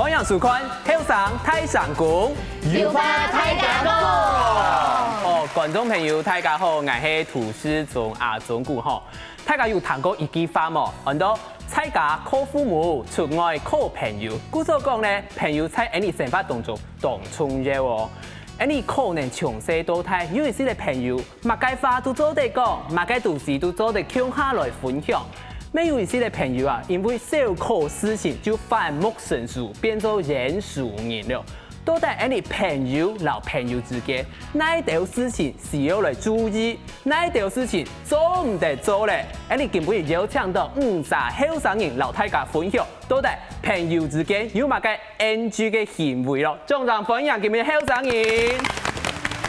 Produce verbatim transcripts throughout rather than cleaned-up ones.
歡迎收看《後生大聲公》，有話大家講。哦，觀眾朋友，大家好，𠊎係涂世宗阿宗牯吼。大家有聽過一句話無？安到在家靠父母，出外靠朋友。故所講呢，朋友在𠊎俚生活當中當重要哦。𠊎俚可能從細到大，有一息个朋友，麼个話都做得講，麼个東西都做得共下來分享。 乜有一息个朋友啊，因為小可事情就反目成仇，變做冤仇人了。到底𠊎俚朋友摎朋友之間，哪兜事情需要來注意，哪兜事情做毋得做咧？𠊎俚今晡日邀請到五儕後生人摎大家分享，到底朋友之間有麼个NG个行為咯？掌聲歡迎今晡日後生人。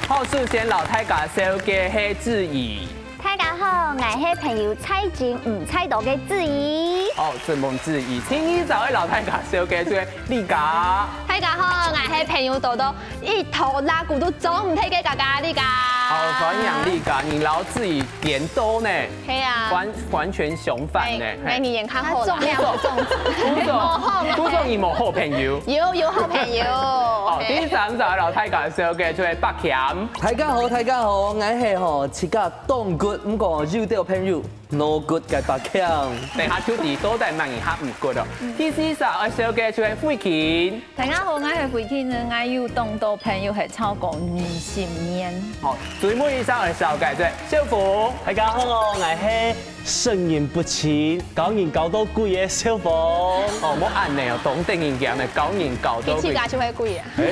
好，首先摎大家紹介係子怡。 大家好，𠊎係朋友再精毋再多个子怡。哦，承蒙子怡，第二儕愛摎大家紹介就係麗佳。大家好，𠊎係朋友多到一頭拉骨都裝毋忒个佳佳麗佳。好，歡迎麗佳，你摎子怡顛倒呢，係啊。完完全相反呢。哎，嘿。哎，你眼看好啦。那重量不重質。不重，不重，你無好朋友。有有好朋友。哦，嘿。第三儕摎大家紹介就係柏謙。大家好，大家好，𠊎係吼自家 當good，毋過有兜朋友腦骨个白強。等下就知到底麼人較毋good哦。第四儕愛紹介就係慧琴。大家好，𠊎係慧琴呢，𠊎有當多朋友係超過二十年。好，最尾一儕愛紹介就係小鳳。大家好，𠊎係生人不親，交人交到鬼个小鳳。哦，莫恁呢哦，當得人驚呢，交人交到鬼。脾氣該就會鬼啊。哎，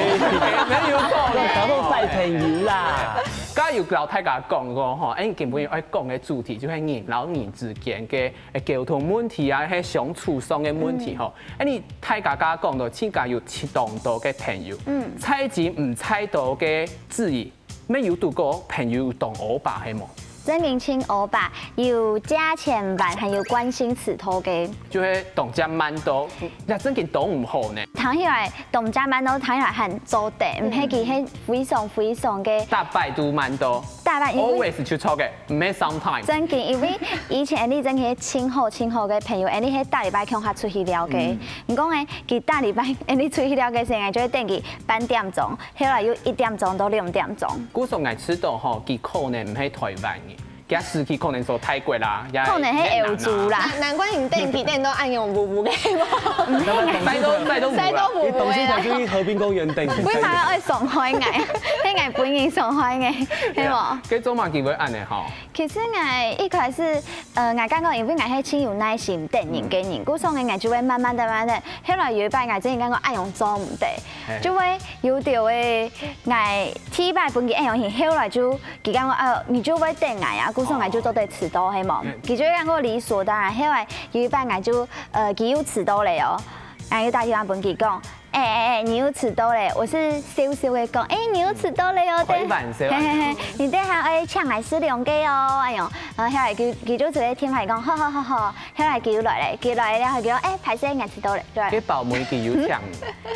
沒有錯呢。交到壞朋友啦。 剛有摎大家講過吼，哎，今晡日愛講个主題就係人摎人之間个，哎，溝通問題啊，係相處上个問題吼。哎，你大家剛講到自家有當多个朋友，嗯。再精毋再多个子怡，乜有堵過朋友當烏白係無？真經盡烏白，有借錢還還有慣性遲到个。就係當正慢到，那真經當毋好呢。聽起來當正慢到，聽起來還做得，毋係佢係非常非常个 逐擺都慢到。逐擺，因為always就錯个，毋係sometimes。真經，因為以前𠊎俚真經係盡好盡好个朋友，𠊎俚係逐禮拜共下出去尞个。嗯。毋過呢，佢逐禮拜𠊎俚出去尞个時間，就會等佢半點鐘，後來又一點鐘到兩點鐘。故所𠊎知道吼，佢可能毋係臺灣人，佢時區可能在泰國啦，也可能係歐洲啦。越南啊。難，難怪你等佢等到恁樣烏烏个。曬到，曬到烏烏个啦。你當時就去河濱公園等佢。為麼个愛傷害𠊎？係𠊎本人傷害个，係無？該做麼个會恁呢吼？其實𠊎一開始，呃，𠊎感覺因為𠊎係盡有耐心等人个人，故所𠊎就會慢慢等、慢慢等。後來有一擺，𠊎真个感覺恁樣做毋得，嘿。就會有兜个𠊎第一擺分佢恁樣，後來就佢感覺，呃，你就會等𠊎啊，故所𠊎就做得遲到，係無？嗯。佢就會感覺理所當然。後來有一擺，𠊎就，呃，佢又遲到了哦，𠊎又打電話分佢講， 哎哎哎，你又遲到了！我是笑笑个講，哎，你又遲到了哦，對。開玩笑啊。嘿嘿嘿，你等下愛請𠊎食兩個哦，哎喲，然後後來佢佢就直接聽𠊎講，好好好好，後來佢又來了，佢來了，佢講，哎，歹勢，𠊎遲到了，對。該包尾佢有請。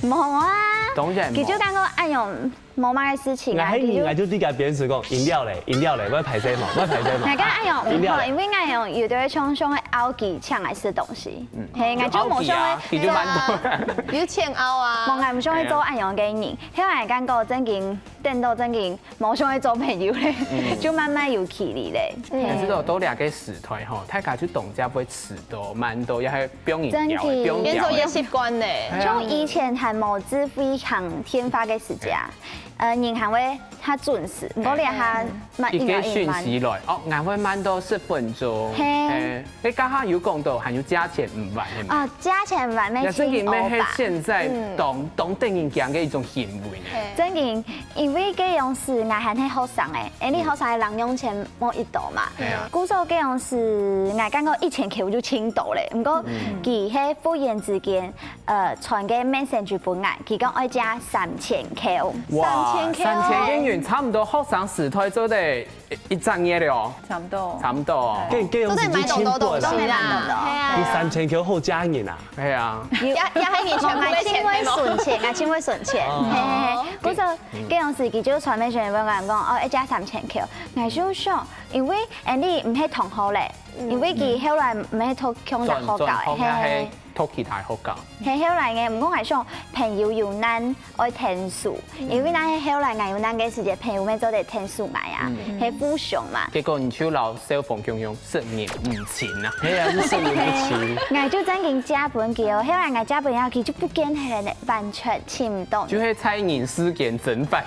無啊，當然無。佢就感覺，哎喲，無麼个事情啊，𠊎係你，佢就𠊎就對佢表示講，飲料咧，飲料咧，我歹勢嘛，我歹勢嘛。𠊎講，哎喲，飲料咧。因為𠊎有有兜像像會拗佢請𠊎食東西。 嗯。嘿，𠊎就無想愛，就拗佢啊，佢就蠻多。對啊，有錢拗啊。無，𠊎毋想愛做恁樣个人，後來感覺真經，等到真經，無想愛做朋友咧，嗯。就慢慢有距離咧。嗯。嘿。但是到，到這個時代吼，大家就當加會遲到、慢到，也還放人鳥的，真的。放鳥的。變做一個習慣咧。哎呀。像以前還無智慧行電話个時節啊， 呃，人還會較準時，毋過這下慢，一個訊息來，哦，𠊎會慢到十分鐘。嘿。嘿，你剛剛有講到還有借錢毋還，係嗎？哦，借錢毋還，乜盡烏白。也真个乜係現在當，嗯。當得人驚个一種行為呢。嘿。真个，因為該央時𠊎還係學生誒，誒，你學生个零用錢無幾多嘛。對啊。故所該央時，𠊎感覺一千箍就盡多咧，毋過，嗯。佢係忽然之間， 呃，傳个message分𠊎，佢講愛借三千箍。哇，三千箍哦。三千个銀差不多學生時代做得一，一隻月了哦。差不多。差不多哦。對。該，該央時就盡本啊。都得買當多東西啦。係啊。你三千箍好借人啊？係啊。也，也係你全部个錢，無，𠊎盡會存錢，𠊎盡會存錢。哦。嘿嘿嘿。故所，該央時佢就傳message分𠊎講，哦，愛借三千箍。𠊎就想，因為，誒，你毋係同學咧，嗯。因為佢後來毋係讀共一个學校个，轉，轉學校嘿。係讀其他學校。係後來个，毋過𠊎想朋友有難愛𢯭手，因為若係後來𠊎有難个時節，朋友乜做得𢯭手𠊎啊，係互相嘛。結果你就摎小鳳共樣，識人毋清啊。係啊，係識人毋清。𠊎就正經借分佢哦，後來𠊎借分佢，佢就毋見忒了，完全尋毋到。就係在人世間蒸發。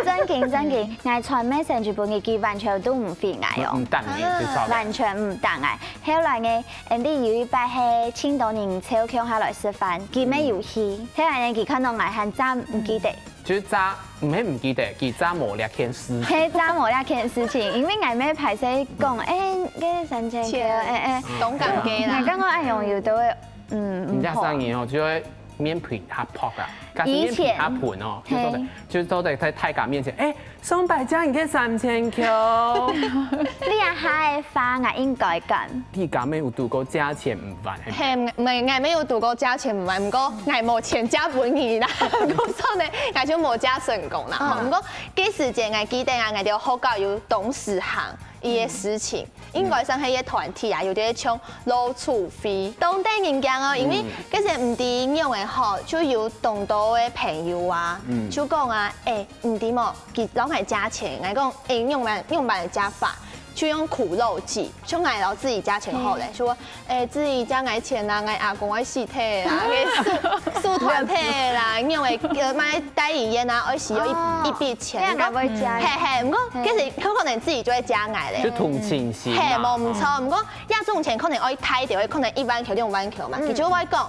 正經正經，𠊎傳message分佢，佢完全都毋回𠊎哦。毋答你，就錯了。完全毋答𠊎。後來呢，Andy有一擺係盡多人湊共下來食飯，佢乜有去。後來呢，佢看到𠊎還真毋記得。就係真，毋係毋記得，佢真無這件事。係真無這件事情，因為𠊎乜歹勢講，欸，該三千塊，欸欸，當尷尬啦。𠊎感覺恁樣有都會，嗯，毋好。人家生意哦，就會面皮較薄啊，假使面皮較薄哦，就做得，就做得在大家面前，欸， 上擺借你个三千箍。你這下个話，𠊎應該講。你敢有堵過借錢毋還？係，𠊎，𠊎乜有堵過借錢毋還，毋過𠊎無錢借分你啦。毋過所以呢，𠊎就無借成功啦。吼，毋過該時節𠊎記得啊，𠊎兜學校有董事行一個事情，應該算係一個團體啊，有點像老鼠會，當得人驚哦，因為該時毋知仰仔好，就有當多个朋友啊，就講啊，欸， 毋知無，佢摎𠊎借錢，𠊎講，欸，仰般，仰般借法？就用苦肉計，像𠊎摎子怡借錢好了，就講，欸，子怡借𠊎錢啊，𠊎阿公愛死忒啦，該壽，壽團體啦，仰仔，呃，買代理店啊，愛使用一，一筆錢。該𠊎會借。係係，毋過，該時可能子怡就會借𠊎咧。就同情心嘛。係，無毋著，毋過這種錢可能愛大兜，可能一萬箍、兩萬箍嘛，佢就會講，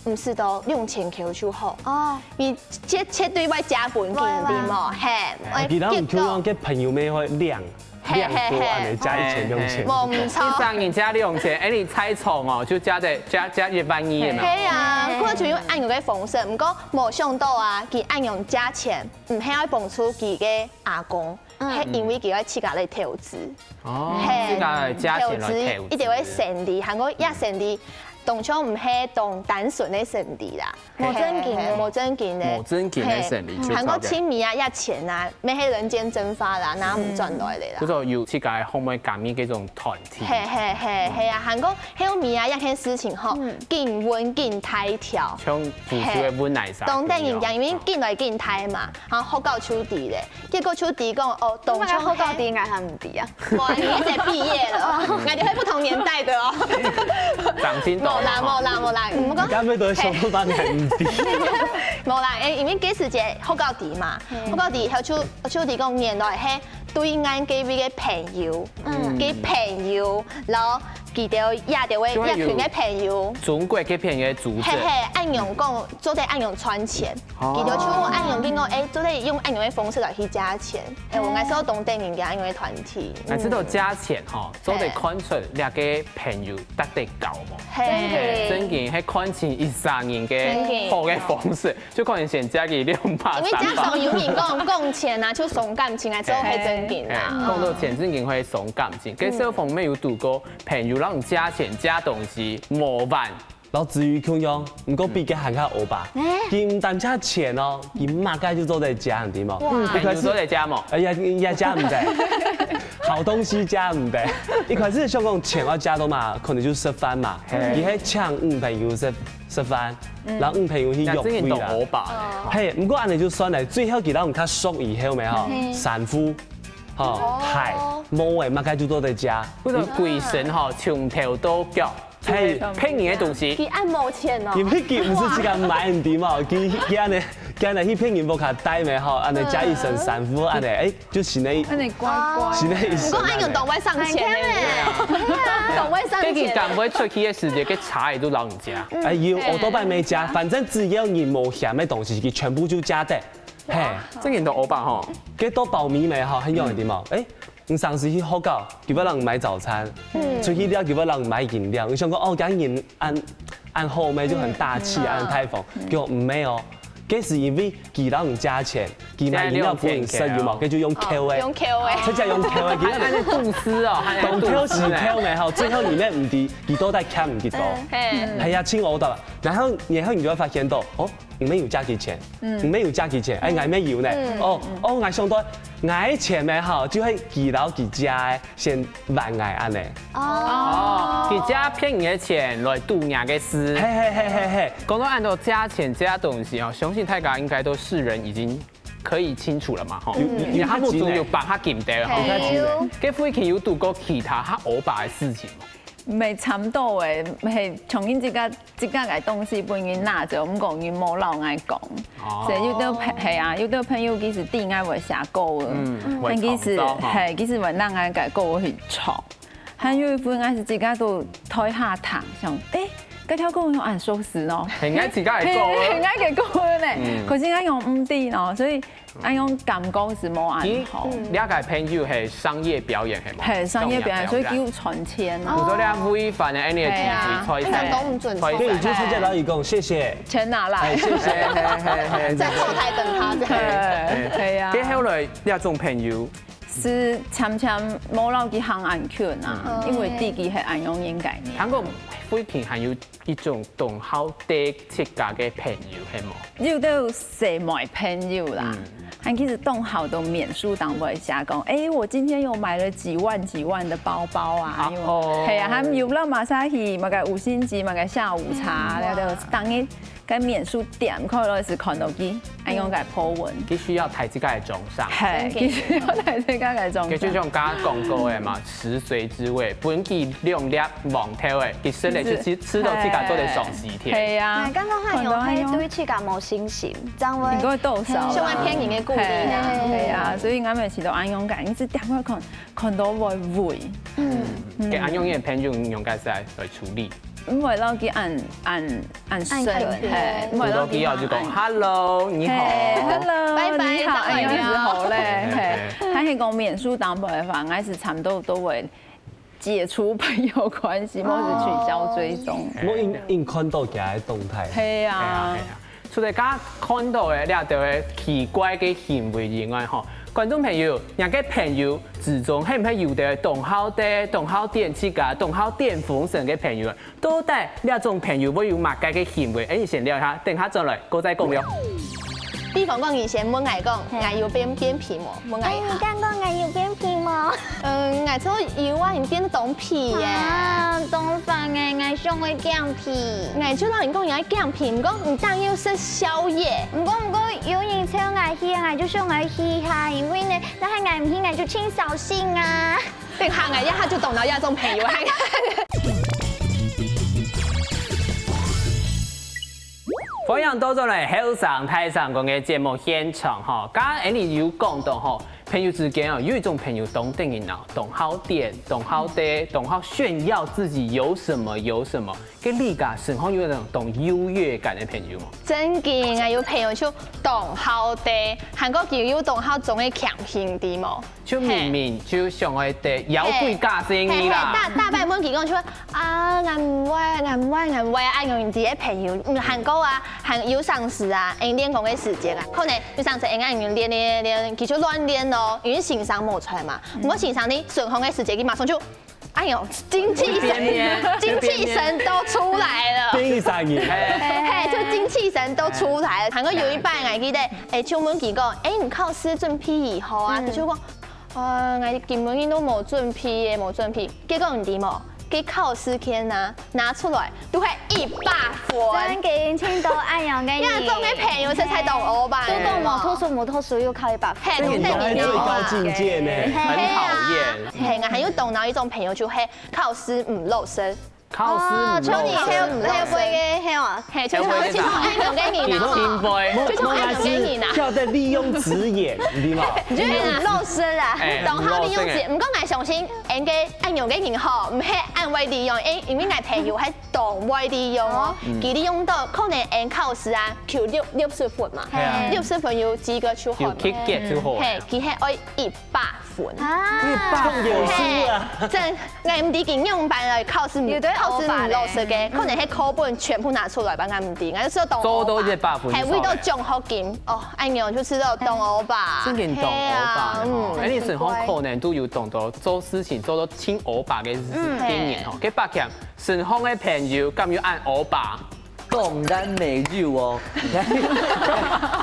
毋使到兩千箍就好。哦，你絕，絕對會借分佢，對無？係，佢摎你共樣个朋友乜會領，領過恁仔借一千兩千。無毋著。一儕人借兩千，欸，你猜錯哦，就借得，借，借一萬二嘛。係啊，可能就用恁樣个方式，毋過無想到啊，佢恁樣借錢，毋係愛幫助佢个阿公，係因為佢愛自家來投資。 哦，係，自家个借錢來投資。投資一定會生利，還過這生利，當像毋係當單純个生利啦。無正經个。係，係，無正經个。無正經个生利，就還過盡尾啊，這錢啊，乜係人間蒸發啦，拿毋轉來个啦。就說有自家个後尾加入這種團體。係，係，係，係啊，還過後尾啊，這件事情吼，緊滾緊大條。像湖州个溫奶茶。當得人驚，因為緊來緊大嘛，然後學校就知咧。 結果就知講，哦，當初學校知，𠊎還毋知啊。無，你一直畢業了，哦，那就會不同年代的哦。長進多了。無啦，無啦，無啦，毋過，你敢會都想到班還毋知？無啦，欸，因為該時節學校知嘛，學校知以後就，就知講原來係對岸該位个朋友，嗯，个朋友，然後佢兜也就會一群个朋友，中國个朋友組織，係係，恁樣講，做得恁樣賺錢。 佢兜就恁樣變講，欸，做得用恁樣个方式來去借錢。欸，𠊎感覺當得人驚恁樣个團體。𠊎知道借錢吼，做得看出這個朋友值得交無？係。正經係看清一儕人个好个方式，就可能先借佢兩百、三百。因為加上有人講，講錢啊，就傷感情啊，這種係正經啊。講到錢，正經會傷感情。跟小鳳妹有堵過朋友摎你借錢、借東西，無還。 摎子瑜共樣，毋過比佢還較烏吧。佢毋單淨錢哦，佢麼个就做得借，你知無？朋友做得借無？哎呀，也借毋得。好東西借毋得。一開始想講錢愛借到嘛，可能就食飯嘛。佢係請女朋友食，食飯，摎女朋友去約會啦。烏吧。係，毋過恁仔就算了，最後佢摎人較熟以後咩吼，衫褲，吼，鞋，無誒，麼个就做得借。為什麼鬼神吼，從頭到腳 係，騙人个東西。佢恁無錢哦。因為佢毋係自家買，你知無？佢，佢恁仔，佢恁仔去騙人屋下戴咩吼，恁仔借一身衫褲，恁仔，欸，就新个，恁仔乖乖。新个一身。毋過恁樣當會省錢呢，當會省錢。佢敢會出去个時節，該車仔都摎人借。哎，有，奧多拜乜借，反正只要你無嫌个東西，佢全部就借得。係，正經都烏吧吼。該到包尾咩吼，很有你知無？欸， 你上次去學校，佢會摎你買早餐，出去尞，佢會摎你買飲料。你想講，哦，該人恁，恁好咩，就很大氣，恁大方。結果毋係哦，該係因為佢摎你借錢，佢買飲料分你食，有無？該就用扣个，用扣个。直接用扣个，佢恁仔公司哦，當扣是扣咩吼，最後你乜毋知，佢到底欠你幾多。係啊，真奧多。然後，然後你就會發現到，哦， 你乜有借佢錢，你乜有借佢錢，哎，𠊎乜有呢。哦，哦，𠊎想到，𠊎个錢咩吼，就係佢摎佢借个，先還𠊎恁仔。哦。佢借別人个錢來堵若个事。嘿嘿嘿嘿嘿，講到恁多借錢、借東西哦，相信大家應該都世人已經可以清楚了嘛，吼。有有有然後目中有把握緊的吼。有較緊的。該惠琴有堵過其他較烏白个事情嗎？毋係差毋多誒，係像恁自家自家个東西分人拿走，毋過人無摎𠊎講。哦所以有兜朋係啊，有兜朋友其實知𠊎會寫歌个，嗯但其實會創作吼係其實會拿𠊎个歌去唱。還有一份𠊎係自家都台下彈，想誒，該條歌有恁熟悉哦。係𠊎自家个歌啊係，係𠊎个歌呢嗯。可是𠊎又毋知哦，所以𠊎樣感覺係無恁好。你這個朋友係商業表演係無？係商業表演，所以商業有賺錢你啊。說你違反了N H G 係啊財產，哎，講毋準財產所以就出這條語講，謝謝，錢拿來。哎，謝謝。嘿嘿嘿嘿在後台等他這樣。係係啊。接下來這種朋友，係漸漸無摎佢行恁近啊，嗯因為知佢係恁樣應該呢。聽講惠琴還有一種當好帶自家个朋友，係無？有兜細妹朋友啦嗯，還其實當好到面書當會寫講，哎，我今天又買了幾萬幾萬的包包啊，啊哦係啊，還有了馬上去買個五星級，買個下午茶，嗯了了，當然該面書點開來係看到佢，哎，用該po文，佢需要大自家个掌聲。係，其實有大自家个掌聲。佢就像剛剛講過个嘛，食髓知味，分佢兩粒黃豆个，佢食了就吃吃到自家做得爽死天。係啊，哎，剛剛還有係對自家無信心，這樣會應該多少啦像愛騙人个鼓勵啊。係啊，所以𠊎每次都恁樣講，你係點開看，看到會畏，嗯，該恁樣个朋友用該來來處理。毋會摎佢恁恁恁深，恁近係，毋堵到佢後就講恁，Hello，你好。係，Hello，拜拜你好，再會哎，你好咧，嘿係。但係講面書當白話，𠊎係差不多都會解除朋友關係，或是取消追蹤。無因因看到佢个動態。係啊係啊係。啊。除了剛剛看到个這兜个奇怪个行為以外，吼，觀眾朋友，你个朋友之中，係毋係有兜當好帶、當好點自家、當好點風聲个朋友啊？到底這種朋友會有麼个个行為？哎，你先尞一下，等下轉來，過再講了。比方講，你先問𠊎講，𠊎有變變皮無？問𠊎一下。你敢講𠊎有變皮無？嗯，𠊎就有啊，你變得當皮耶。啊，當煩誒，𠊎想愛減皮。 𠊎就摎你講，你愛減皮，毋過你當又食宵夜。毋過毋過，有人招𠊎去，𠊎就想愛去哈，因為呢，若係𠊎毋去，𠊎就盡掃興啊。等下𠊎一下就堵到這種朋友，還歡迎倒轉來後生大聲公个節目現場吼，剛剛Annie有講到吼，朋友之間哦，有一種朋友當得人惱，當好點，當好帶，當好炫耀自己有什麼有什麼，跟你个身上有那種當優越感的朋友嗎？真个，𠊎有朋友就當好帶，還過佢又當好裝个強行，知無？就明明就想愛得妖怪加生嘿嘿，你啦。大大擺問佢講就啊，𠊎毋會，𠊎毋會，𠊎毋會，啊，有人知个朋友，嗯，還過啊，還有當時啊，𠊎練功个時節啊，可能有當時𠊎愛練練練，佢就亂練咯，因為先生無在嘛，毋過先生呢，順風个時節，佢馬上就，哎喲，精氣神，精氣神都出來了。變一儕人。嘿，就精氣神都出來了。還過有一擺，𠊎記得，哎，就問佢講，哎，你考試準備好啊？佢就講，啊，𠊎根本都無準備耶，無準備。結果你知無？佢考試卷啊，拿出來都係一百分。真个，聽到恁樣个人，你看，這種个朋友實在當烏白。都講無讀書，無讀書又考一百分。嘿，這个人係最高境界呢。很討厭。嘿，𠊎還有堵到一種朋友，就係考試毋老實。考試毋就你老實。係毋老實。會个係啊。嘿，就像，就像恁樣个人啊。你心灰。就像恁樣个人啊。跳得利用職業，你知無？你就係毋老實啊哎，當好利用職。毋過𠊎相信，恁个恁樣个人吼，毋係恁會利用，哎，因為𠊎朋友係當會利用哦。佢利用到可能𠊎考試啊，求六六十分嘛，嘿啊六十分有資格去考有。及格就好。嘿，佢係愛一百分。啊，放眼書啊。嘿，真，𠊎毋知佢仰般來考試，有的考試毋老實个，烏白可能係課本全部拿出來吧，𠊎毋知，𠊎就知道當做到烏白一百分嘿，為到獎學金，哦，哎喲，就知道當烏白。真个當烏白嘿啊哦。嗯。哎，你身上可能都有當多做事情做到盡烏白个經驗吼。該百強身上个朋友敢有恁烏白？當然沒有哦。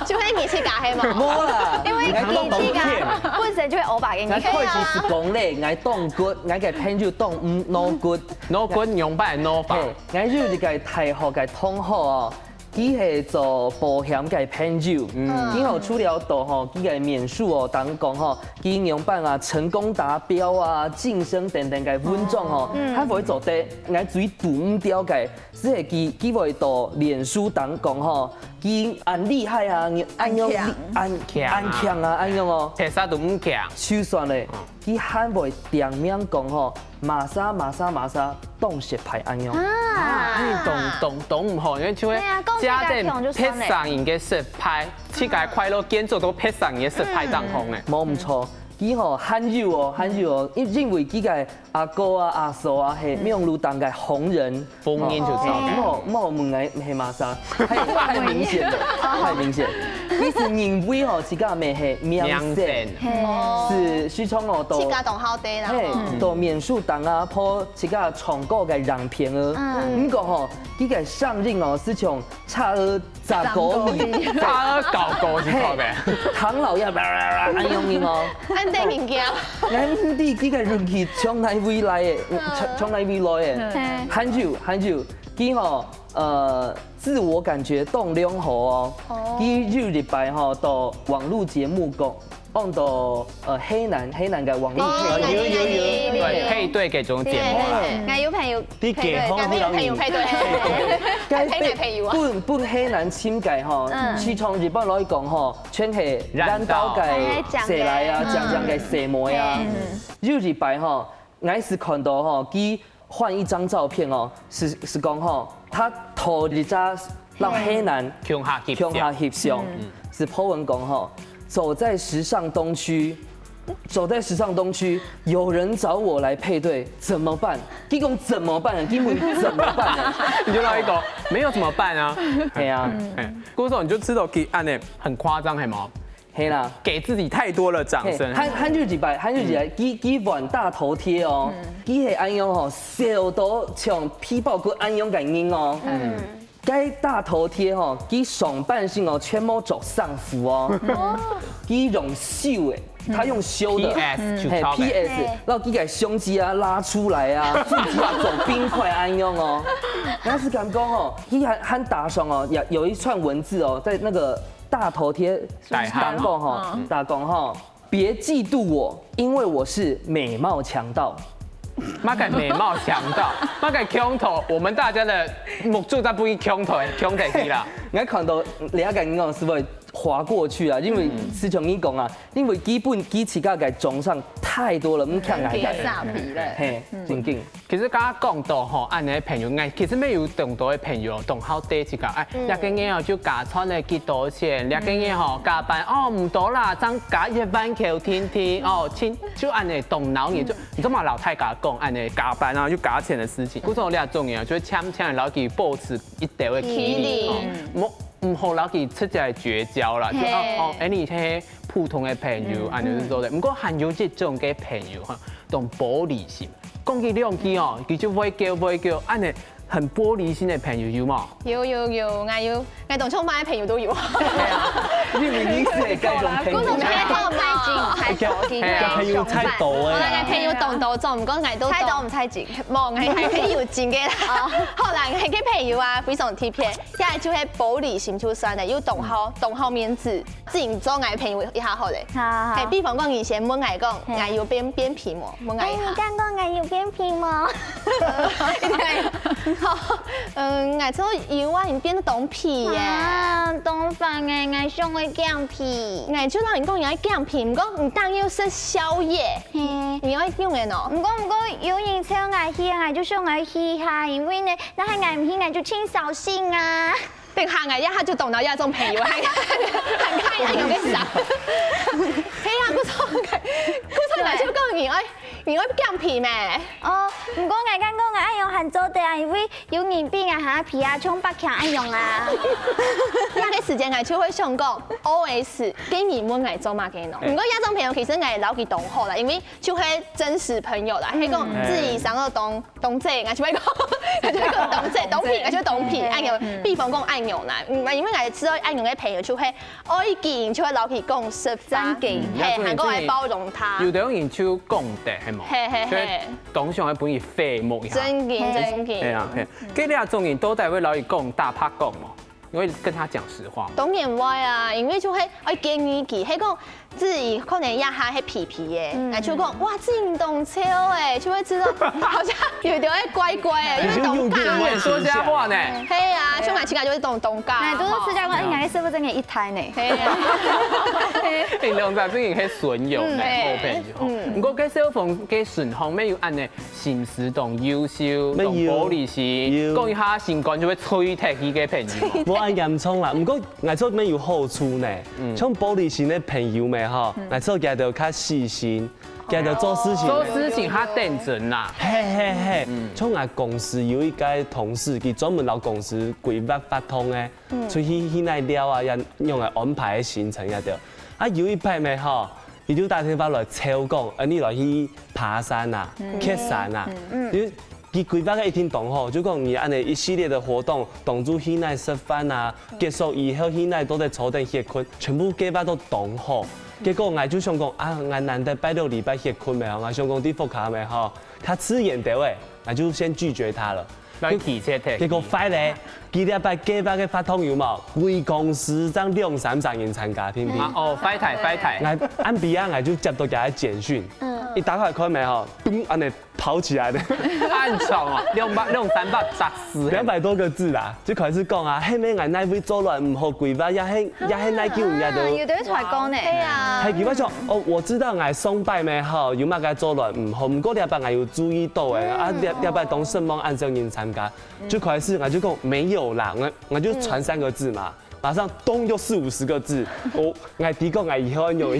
就係你自家係無？無啦，因為你還當你自家騙。本身就會歐巴給你𠊎。開始係講咧，𠊎當good，𠊎个朋友當毋no good。 no good，仰般个no法？嘿，𠊎有一個大學个同學哦，佢係做保險个朋友，嗯，佢吼除了到吼佢个面書哦當中吼，佢仰般啊成功達標啊、晉升等等个文章吼，還會做得，𠊎最堵毋掉个，就係佢佢會到臉書當中吼，佢恁厲害啊，恁樣恁恁強啊，恁樣哦。其實都毋強。就算咧，佢還會點名講吼，麼儕麼儕麼儕當失敗恁樣。啊，你懂懂懂毋好，因為就會對啊講加點自家強就算了別人个失敗，自家快樂建築到別人个失敗當中呢。無毋錯，佢吼還有哦，還有哦，因因為佢个阿哥啊、阿嫂啊係網路當个紅人，紅人就知道哦，莫莫問𠊎係麼儕，太太明顯了，太明顯。佢係認為吼，自家乜係明星，明星。哦，係時常哦到自家當好得啦。嘿，到面書當啊，po自家唱歌个影片啊。毋過吼，佢个聲音哦，係像差二十公里。差二十公里係靠北。唐老鴨，恁樣音哦。恁得人驚。𠊎毋知佢个運氣從哪位來个，從從哪位來个。還有還有，佢吼，呃，自我感覺當良好哦。佢有一擺吼，到網路節目講，講到呃，河南河南个網路節目。哦，有有有有。對，配對个種節目啦。對，對，對，𠊎有朋友你配對，結婚𠊎有朋友配對，該配男朋友啊。分分河南尋个吼，嗯市場一般來講吼，全係爛到个細倈啊，嗯靚靚个細妹啊。有一擺吼，𠊎係看到吼，佢換一張照片哦，係係講吼，他頭一隻到河南共下翕相。共下翕相，係po文講吼，走在時尚東區。走在時尚東區，有人找我來配對，怎麼辦？佢講怎麼辦？佢問怎麼辦呢？你就來一個，沒有怎麼辦啊？係啊，哎，故所你就知道佢恁呢很誇張，係無？係啦。給自己太多的掌聲。嘿，還還有一擺，還有一擺，佢佢換大頭貼哦，佢係恁樣吼，笑到像皮包骨恁樣个人哦。該大頭貼吼，佢上半身哦全部著衫褲哦，佢用修个，他用修的，P S就嘿超美。，P S，然後佢个胸肌啊拉出來啊，腹肌啊走冰塊恁樣哦。但是感覺吼，佢還還打上哦，有有一串文字哦，在那個大頭貼底下當中吼，打講吼，別嫉妒我，因為我是美貌強盜。麼个美貌強盜，麼个強盜，我們大家的目珠在不一強盜強盜去啦。你看到這個人哦，係會劃過去啊，因為就像你講啊，因為基本佢自家个獎賞太多了，毋強个。給煞皮了。嘿，正經。其實剛剛講到吼，恁呢朋友，哎，其實乜有當多个朋友，當好得自家，哎，這個月哦就加賺了幾多錢，這個月吼加班哦毋多啦，正加一萬塊定定哦，親，就恁呢當惱人，就你做麼摎大家講恁呢加班啊又加錢的事情？故所這種人啊，就會強強摎佢保持一定个距離，距離哦，莫毋好摎佢直接絕交啦，就嘿哦哦，哎你係普通个朋友，恁呢就做得。毋過還有一種个朋友哈，當玻璃心。 講佢兩句哦，佢就會叫會叫，恁呢很玻璃心个朋友有無？有有有，𠊎有，𠊎當像麼个朋友都有。因為你係該種朋友我。總係好嘛，太多，朋友太多好啦，哎𠊎朋友當多種，毋過𠊎都太多毋太緊。無，𠊎係朋友真个啦。好啦，𠊎个朋友啊，非常特別，這就係玻璃心就算了，又當好，當好面子，自己做𠊎朋友一下好咧。好好好。哎，比方講，你先問𠊎講，嘿𠊎有變變皮無？問𠊎哎，一下你。敢講𠊎有變皮無？好，嗯，𠊎做有啊，你變到當皮耶。啊，當煩哎，𠊎想愛減肥。 𠊎就摎你講，你愛減肥，毋過你當又食宵夜，嘿。你愛用个喏。毋過毋過，有人招𠊎去，𠊎就想愛去哈，因為呢，若係𠊎毋去，𠊎就盡掃興啊。等下𠊎一下就懂到這種朋友，還還還愛用个啥？係啊，故所𠊎故所𠊎就講你愛你愛減肥咩？哦，毋過𠊎感覺𠊎恁樣還做得啊，因為有人比𠊎還肥啊，像百強恁樣啊。那個時間𠊎就會想講，O S，該你問𠊎做麼个喏？毋過這種朋友其實𠊎摎佢當好啦，因為就係真實朋友啦，係講自己想要當當姐，𠊎就會講，𠊎就會講當姐，當對，應該就當皮，愛牛，比方講愛牛奶，嗯，因為𠊎知道愛牛个朋友就會，哦，一斤就會摎佢講實話，正經嘿，還講愛包容他。有的人就講得，係無？嘿嘿嘿所以當想愛分佢回目一下。正經正經。係啊，係。該這種人到底會摎佢講大白講無？你會跟他講實話嗎？當然會啊，因為就會愛建議佢，係講自己可能一下係皮皮的，那就講哇，自己當超哎，就會知道好像有點會怪怪的，因為當大跟我說瞎話呢。嘿啊，就買起來就會當當大。哎，都是吃家官，哎，你還是不是跟你一胎呢？嘿啊，平常在最近係損友呢，嗯好朋友。不過該小鳳該順風，沒有恁呢，心思當優秀，當玻璃心，講一下心肝就會碎忒去个朋友。無恁嚴重啦，毋過𠊎做咩有好處呢？像玻璃心个朋友咩吼，𠊎做佢兜較細心，佢兜做事情。做事情較認真啦。嘿嘿嘿，像𠊎公司有一個同事，佢專門摎公司規劃活動个，出去去哪尞啊，也用來安排个行程也對。啊有一擺咩吼，佢就打電話來催講，呃，你來去爬山啊，蹶山啊，因為佢規劃个一定當好，就講你恁呢一系列个活動，當初去哪食飯啊，結束以後去哪都在坐等歇睏，全部計劃都當好。結果𠊎就想講啊，𠊎難得拜六禮拜歇睏咩吼，𠊎想講在屋下咩吼，較自然兜仔，𠊎就先拒絕他了。來拒絕忒。結果壞咧，佢這擺計劃个活動有無？規公司正兩三十人參加，定定。啊哦，壞忒壞忒。 𠊎暗晡啊，𠊎就接到佢个簡訊，一打開看咩吼，咚，恁呢跑起來的，恁長哦，兩百兩三百雜誌。兩百多個字啦，就開始講啊，係毋係𠊎哪位做來毋好規劃，也係也係哪久人家都。有的會出來講呢。對啊係，佢話講，哦，我知道𠊎上擺咩吼，有麼个做來毋好，毋過這擺𠊎有注意到誒，啊這這擺當失望，恁少人參加，就開始𠊎就講沒有啦，𠊎𠊎就傳三個字嘛。 馬上咚又四五十個字，我𠊎知講𠊎以後愛用。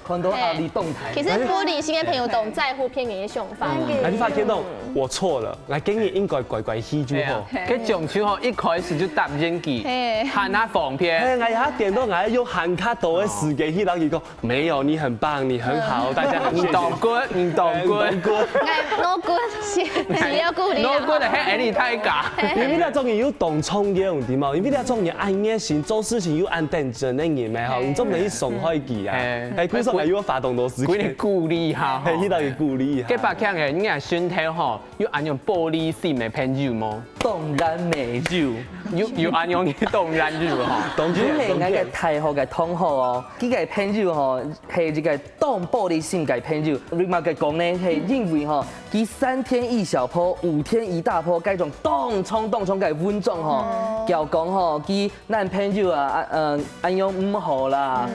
看到壓力動態。其實玻璃心个朋友當在乎別人个想法。𠊎就發現到我錯了，𠊎今日應該乖乖去就好。該種就吼，一開始就答應佢，喊他方便。哎，𠊎一下點到𠊎用還較多个時間去摎佢講，沒有，你很棒，你很好，大家很謝謝。你懂good，你懂good。懂good。哎，no good，是，是要顧慮啊。no good，嘿，哎，你太假。因為這種人又當重要，你知無？因為這種人恁熱心，做事情又恁認真个人咩吼，你做毋得去傷害佢啊。哎哎，故所還有花當多時間，給你鼓勵哈。哎，去摎佢鼓勵一下。該百強个，你也身體吼，有恁樣玻璃心个朋友無？當然沒有。有有恁樣个當然有吼。當因為𠊎个大學个同學哦，佢个朋友吼，係一個當玻璃心个朋友。為麼个講呢？係因為吼，佢三天一小波，五天一大波，該種當衝當衝个運動吼，教講吼，佢男朋友啊，啊，嗯，恁樣毋好啦，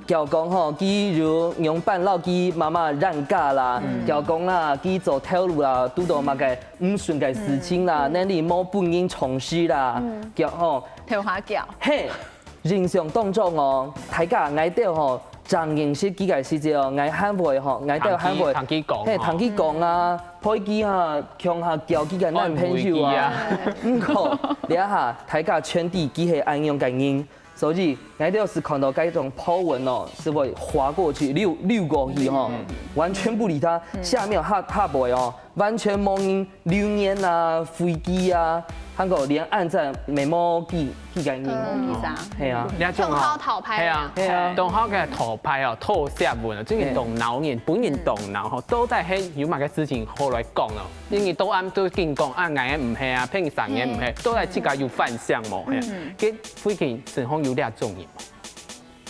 教講吼，佢有仰般摎佢媽媽冤家啦，教講啦，佢做頭路啦，堵到麼个毋順个事情啦，能力無分人重視啦，教吼，頭下腳。嘿。 印象當中哦，大家𠊎兜吼，正認識佢个時節哦，𠊎還會吼，𠊎兜還會，聽佢講嘿，聽佢講啊，陪佢哈，共下交佢个男朋友啊。毋過，這下大家全知佢係恁樣个人，所以𠊎兜係看到該種po文哦，係會劃過去，溜溜過去吼，完全不理他，下面下下背哦， 完全無人留言啊、回佢啊，還過連按讚乜無幾幾个人。嗯，意思啊。係啊，你看這種吼，討好討拍係啊，係啊，當好个討拍哦，討惜文啊，真个當惱人，本人當惱吼，到底係有麼个事情好來講哦？因為都暗都緊講啊，𠊎个毋係啊，騙三个毋係，到底自家有反省無？係啊，該最近身上有這種人無？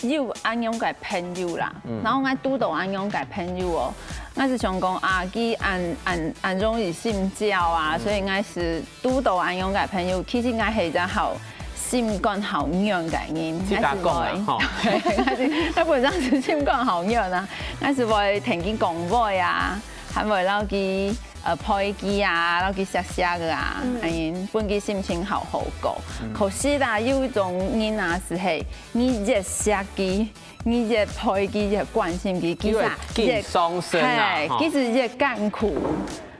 有恁樣个朋友啦，然後𠊎堵到恁樣个朋友哦，𠊎係想講啊，佢恁恁恁容易心焦啊，所以𠊎係堵到恁樣个朋友，其實𠊎係一個好心肝好軟个人，自家講啦吼。𠊎係𠊎本身係心肝好軟啊，𠊎係會聽佢講話啊，還會摎佢呃陪佢啊，摎佢惜惜个啊，恁樣分佢心情好好過。可是啦，有一種人啊，係係 你越惜佢，你越陪佢，越關心佢，其實因為緊傷身啊，嘿，吼其實越艱苦，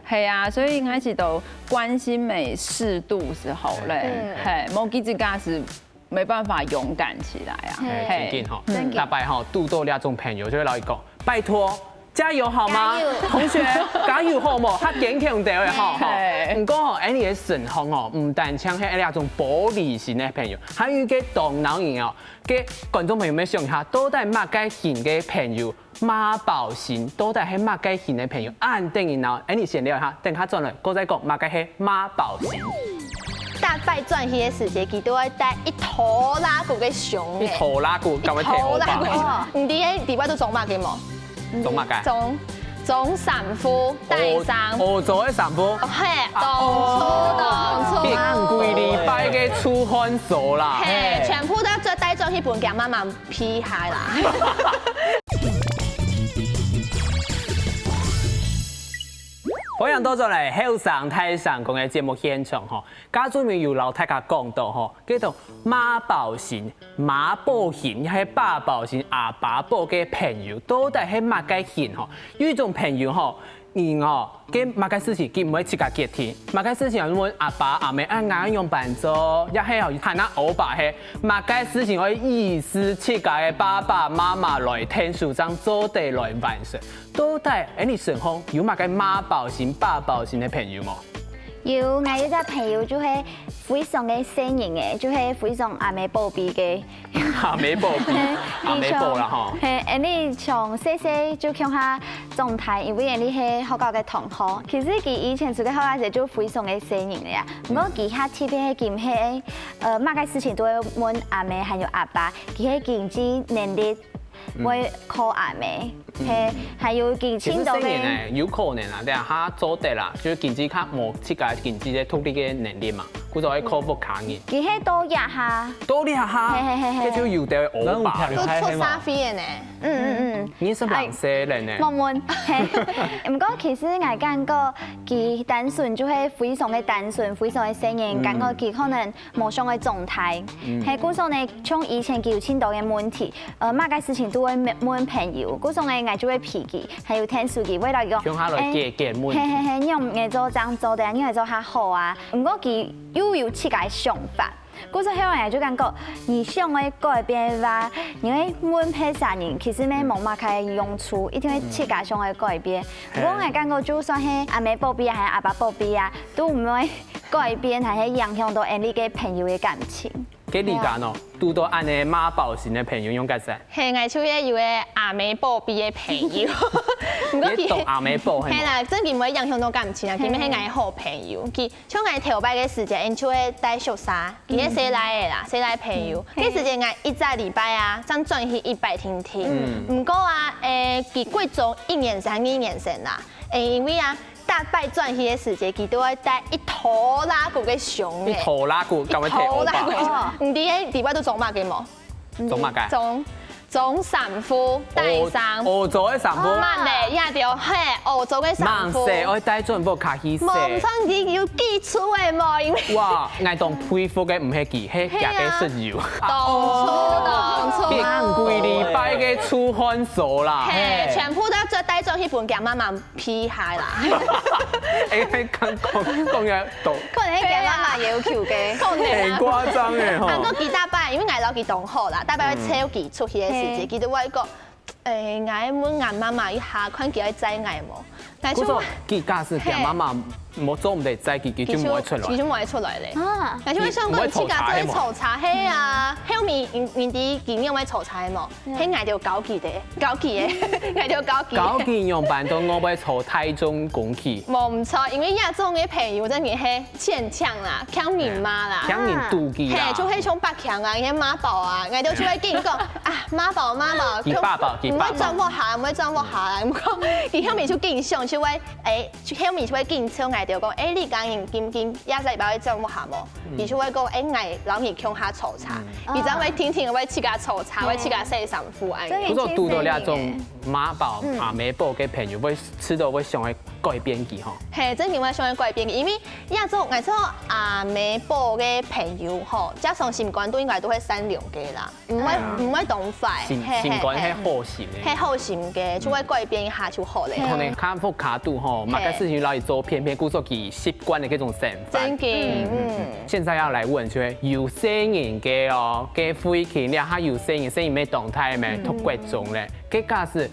係啊，所以𠊎係都關心乜適度時候咧，嘿，無佢自家係沒辦法勇敢起來啊，哎，嘿，真緊吼，大擺吼，堵到這種朋友就會摎佢講，拜託，加油好嗎？加油。同學，加油好無？較堅強兜仔，好，好。嘿。毋過吼，恁樣个情況吼，毋單淨係這種玻璃心个朋友，還有一個當惱人哦。該觀眾朋友們想一下，到底麼个型个朋友媽寶型？到底係麼个型个朋友？恁得人惱，恁樣先尞一下，等下轉來，過再講麼个係媽寶型。逐擺轉去个時節，佢都會帶一拖拉庫个箱仔。一拖拉庫，敢會提歐巴？一拖拉庫。你知該裡背都裝麼个無？ 裝麼个？裝，裝衫褲、帶衫。哦，做个衫褲。嘿，當錯，當錯。幾幾禮拜个出汗衫啦。嘿，全部都著帶轉去分佢媽媽批下啦。歡迎倒轉來後生大聲公个節目現場吼， 家中有摎大家講到吼，該種媽寶型、媽寶型，也係爸寶型、阿爸寶个朋友，到底係麼个型吼？有一種朋友吼，人吼，該麼个事情佢毋會自家決定，麼个事情愛問阿爸阿姆，啊，𠊎愛仰般做，也係吼，喊阿歐巴係，麼个事情愛意思自家个爸爸媽媽來𢯭手，正做得來完成。到底，哎，你身邊有麼个媽寶型、爸寶型个朋友無？ 有，𠊎有隻朋友就係非常个細人仔，就係非常阿姆寶貝个。阿姆寶貝，阿姆寶啦吼。嘿，恁樣從細細就共下長大，因為恁樣係學校个同學。其實佢以前在該學校時就非常个細人仔啊，毋過佢較特別係佢係，呃，麼个事情都會問阿姆還有阿爸，佢个經濟能力 會靠阿姆，係，還有經濟到个。其實細人仔有可能啊，等下做得啦，就經濟較無自家經濟个獨立个能力嘛，故所愛靠屋下人。佢係到這下。到這下，嘿嘿嘿嘿。該就有兜歐巴了。都出社會个呢。嗯嗯嗯。你係蠻細人呢。問問，嘿。毋過其實𠊎感覺佢單純就係非常个單純，非常个細人，感覺佢可能 無想愛長大。係，故所呢，像以前佢有盡多个問題，呃，麼个事情都會問問朋友，故所呢，𠊎就會陪佢，還有𢯭手佢，為了講，共下來解決問題。嘿嘿嘿，你用愛做正做得，你愛做較好啊。毋過佢又有自家个想法，故所後來就感覺，你想愛改變个話，你愛問別儕人，其實乜無麼个用處，一定愛自家想愛改變。毋過𠊎感覺，就算係阿姆寶貝啊，還係阿爸寶貝啊，都毋會 改變還係影響到𠊎俚个朋友个感情。該你講哦，堵到恁樣媽寶型个朋友仰結煞？嘿，𠊎就係有個阿姆寶貝个朋友，毋過佢，你懂阿姆寶，係無？係啦，真正毋會影響到感情啊，佢乜係𠊎好朋友。佢像𠊎頭擺个時節，𠊎就係戴宿舍，佢係細賴仔啦，細賴朋友。該時節𠊎一隻禮拜啊，正轉去一擺定定。毋過啊，誒，佢國中一年生、二年生啦，誒，因為啊， 逐擺轉去个時節，佢都會帶一拖拉庫个箱仔。一拖拉庫，敢會提歐巴？一拖拉庫。你知該裡背都裝麼个無？裝麼个？裝，裝衫褲、帶衫。哦，做个衫褲。慢咧，也對，嘿，哦，做个衫褲。慢些，愛帶轉屋下去洗。無，毋錯，你有記住个無？因為，哇，𠊎當佩服个毋係佢，係佢个室友。當錯，當錯。佢幾禮拜个出汗衫啦。嘿，全部都愛帶轉去分佢媽媽 批下啦。哎，講講講个懂。可能係佢媽媽要求个。可能啊。很誇張欸吼。啊，過幾大擺，因為𠊎摎佢當好啦，大擺會招佢出去个時節，佢就會講，哎，𠊎問𠊎媽媽一下，看佢愛載𠊎無。𠊎就，故所，佢假使佢媽媽無做毋得載佢，佢就毋會出來。佢就毋會出來咧。啊。𠊎就會想講，你自家做坐車，係啊，後面你你知佢仰會坐車無？ 係𠊎兜教佢个，教佢个，𠊎兜教佢。教佢仰般到外背坐大眾公汽。無毋著，因為這種个朋友真个係欠嗆啦，欠人罵啦。欠人妒忌啦。嘿，就係像白強啊，該媽寶啊，𠊎兜就會緊講啊，媽寶媽寶，佢爸寶，佢爸寶。毋會轉屋下，毋會轉屋下啦。毋過佢後面就緊想，就會，誒，就後面就會緊笑𠊎兜講，誒，你講人今今這禮拜會轉屋下無？ 佢就會講，誒，𠊎摎你共下坐車，佢正會定定會自家坐車，會自家洗衫褲恁樣。不過堵到這種媽寶、阿姆寶个朋友，會試著會想愛改變佢吼。嘿，真正會想愛改變佢，因為這種𠊎做阿姆寶个朋友吼，加上心肝肚應該都會善良个啦。 毋會毋會當壞，心心肝係好心个，係好心个，就會改變一下就好咧。可能較屋下肚吼，麼个事情摎佢做，偏偏故所佢習慣个這種生活。真个，嗯。現在要來問，就係有細人个哦，該慧琴，你看有細人，細人乜當大咩，讀國中咧，該假使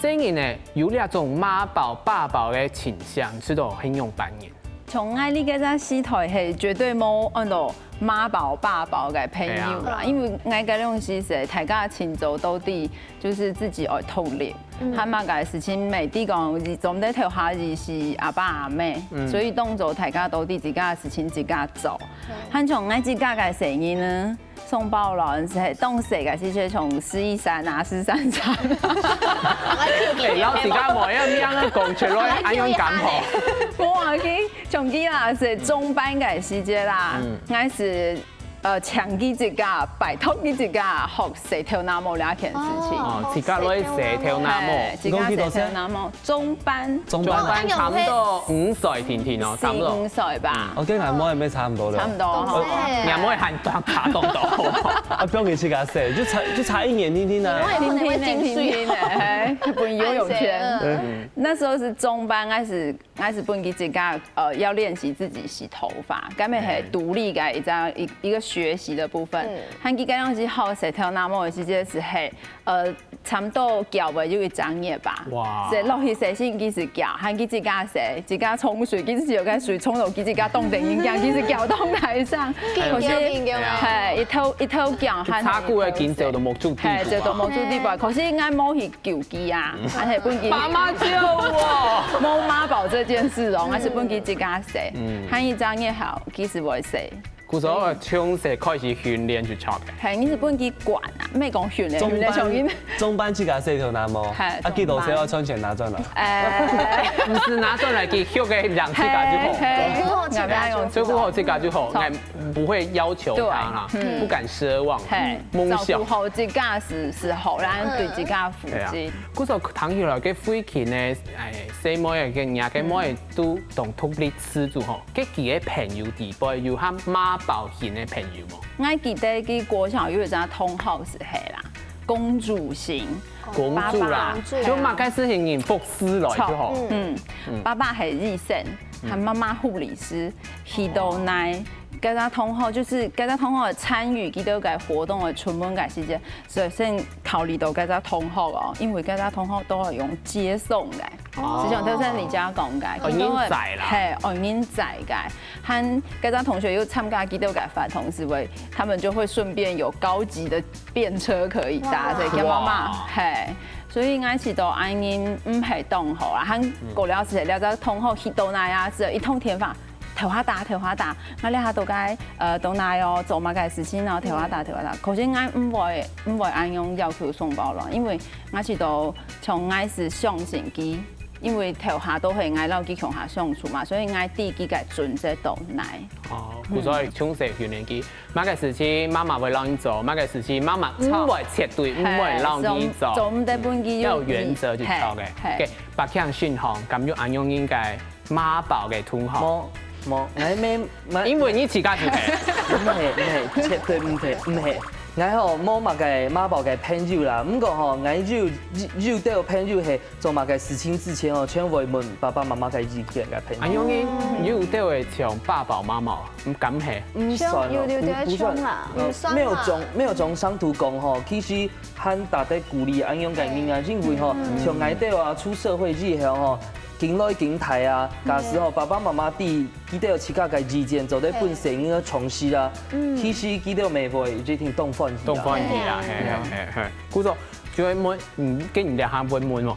細人仔有這種媽寶爸寶个傾向，知道很勇敢人。從𠊎這个在西台係絕對無安到媽寶爸寶个朋友啦，係啊。因為𠊎个東西係大家盡早到底就是自己愛獨立，嗯。還麼个事情，每地講，總得頭下就係阿爸阿姆，嗯。所以當做大家到底自家个事情自家做。嗯。還像𠊎自家个細人呢， 送包卵係當細个時節從食一餐啊，食三餐。哎，老自家無愛命啊，講出來，恁樣敢好？無啊，佢從佢啊係中班个時節啦，嗯。𠊎係呃，請佢自家，拜託佢自家學洗頭那毛這件事情。哦，自家來洗頭那毛。係，自家洗頭那毛，中班。中班。中班差不多五歲定定哦，差不多。四五歲吧。哦，跟俺妹妹差不多了。差不多吼。哦，你妹還大卡當多。啊，不用你自家洗，就差，就差一年定定啊。定定的，定定的，嘿，分游泳圈。嗯。那時候是中班開始，開始分佢自家，呃，要練習自己洗頭髮，根本很獨立个一張，一，一個學習的部分。嗯。還佢剛剛是好洗頭那毛的時節係，嘿，呃，差不多腳尾有一張月吧。哇。所以落去洗身佢係腳，還佢自家洗，自家沖水，佢自己有个水沖到佢自家當等人家，佢係腳當台上。緊叫，緊叫啊。嘿，一頭，一頭腳還。擦過个緊走到目珠底部啊。嘿，走到目珠底部。可是應該無去救佢啊，還係分佢。媽媽救我！無媽寶這件事哦，還係分佢自家洗。嗯。還一張月好，佢係會洗。 故所從細開始訓練就著个。嘿，你係分佢管啊，毋係講訓練，訓練上去。中班自家洗頭那毛，嘿，啊，幾多歲要存錢拿轉來？哎。毋係拿轉來，佢畜个養自家就好。嘿，嘿，所以顧好自家就好，所以顧好自家就好，著。𠊎毋會要求佢啦，對，嗯。毋敢奢望，嘿，夢想。照顧好自家係，係好，然後對自家負責。對啊。故所聽起來，該最近呢，哎，細妹啊，該若个妹都當獨立自主吼。 該佢个朋友底背有和媽寶型个朋友無？𠊎記得佢國小有一隻同學係係啦，公主型。公主啦，爸爸，就麼个事情人服侍來就好。著，嗯，嗯。爸爸係醫生，嗯。還媽媽護理師，去到哪，該隻同學就是該隻同學个參與，佢兜个活動个出門个時間， 所以先考慮到該隻同學哦，因為該隻同學都愛用接送个，哦。就像頭先你家講个，哦，佢都會，人載啦。嘿，哦，人載个。還該隻同學又參加佢兜个活動，係會，他們就會順便有高級的便車可以搭，哇。所以叫媽媽，哇。嘿。所以𠊎試著恁樣毋係當好啦，還過了時，這隻同學去到哪啊，係一通電話， 頭下打，頭下打，𠊎這下都該，呃，到哪哦，做麼个事情哦，頭下打，頭下打。可是𠊎毋會，毋會恁樣要求送包咯，因為𠊎試著像𠊎係相信佢，因為頭下都係𠊎摎佢共下相處嘛，所以𠊎知佢个準則到哪。哦，嗯。故所從細訓練佢，麼个事情媽媽會摎你做，麼个事情媽媽毋會，絕對毋會摎你做。嘿，做，做毋得分佢有，嗯，要有原則就著个。嘿，嘿。OK，百強信仰，敢有恁樣應該 媽寶个同學。無，無，𠊎無，𠊎因為你自家就係。毋係，毋係，絕對毋係，毋係。𠊎吼，無麼个媽寶个朋友啦。毋過吼，𠊎有，有兜朋友係做麼个事情之前吼，全會問爸爸媽媽个意見个朋友。哎喲，你有兜會像爸寶媽寶，毋敢係？毋算哦，像，有，有兜毋，毋算。像啦，呃，毋算啦。沒有種，沒有種上圖講吼，其實還值得鼓勵恁樣个人啊，因為吼，嗯。像𠊎兜啊，出社會以後吼， 緊來緊大啊，假使吼，嗯。爸爸媽媽知佢兜有自家个意見，做得分細人仔嘗試啊。嗯。其實佢兜乜會一定當歡喜啊。當歡喜啊，嘿，嘿，嘿，嘿。故所，就會問，嗯，跟你聊下會問哦。